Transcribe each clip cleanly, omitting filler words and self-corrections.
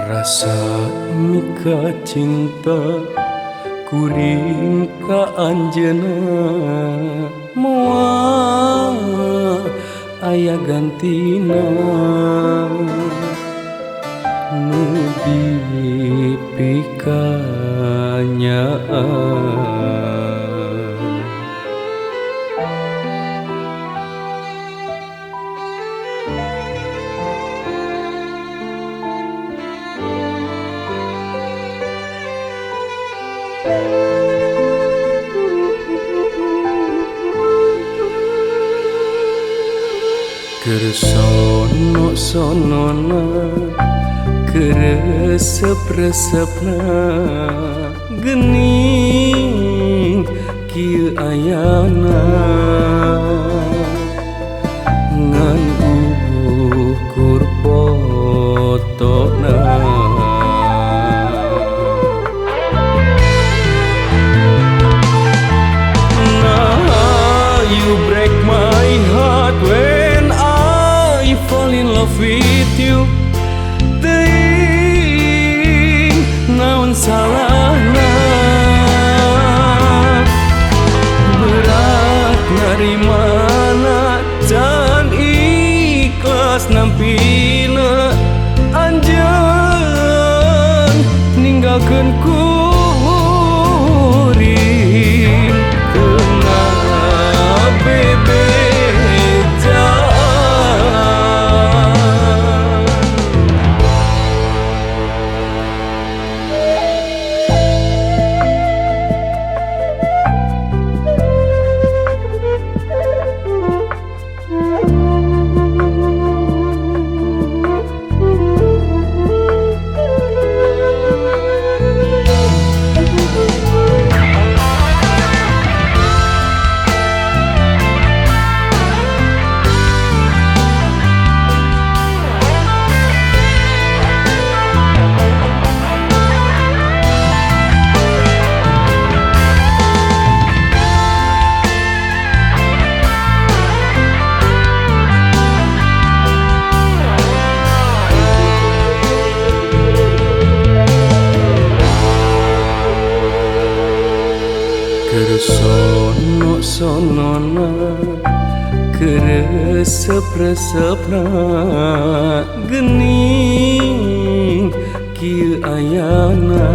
Rasa mika cinta kuring ka anjeunna moal aya gantina nu dipikanyaan. Kersono-sonona keresep-resepna gening kieu ayana ngan ukur potona. Nah, you break my heart when I fall in love with you. Teuing naon salahna, berat narimana can ikhlas nampina anjeun ninggalkeun kuring teu bebe. Kersono-sonona keresep-resepna gening kieu ayana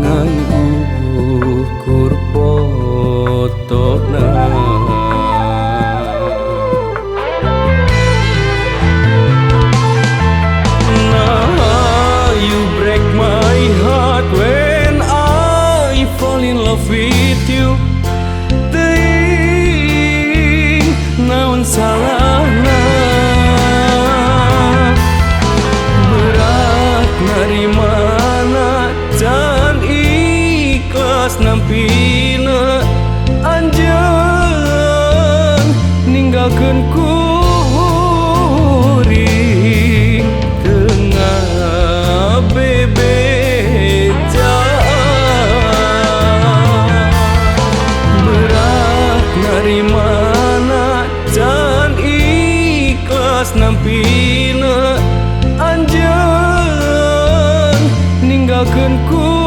ngan ukur potona. Nah, you break my heart when I fall in love with you. Teuing naon salahna, berat narimana can ikhlas nampina anjeun ninggalkeun kuring teu ngabebe. Narimana can ikhlas nampina anjeun ninggalkeun kuring.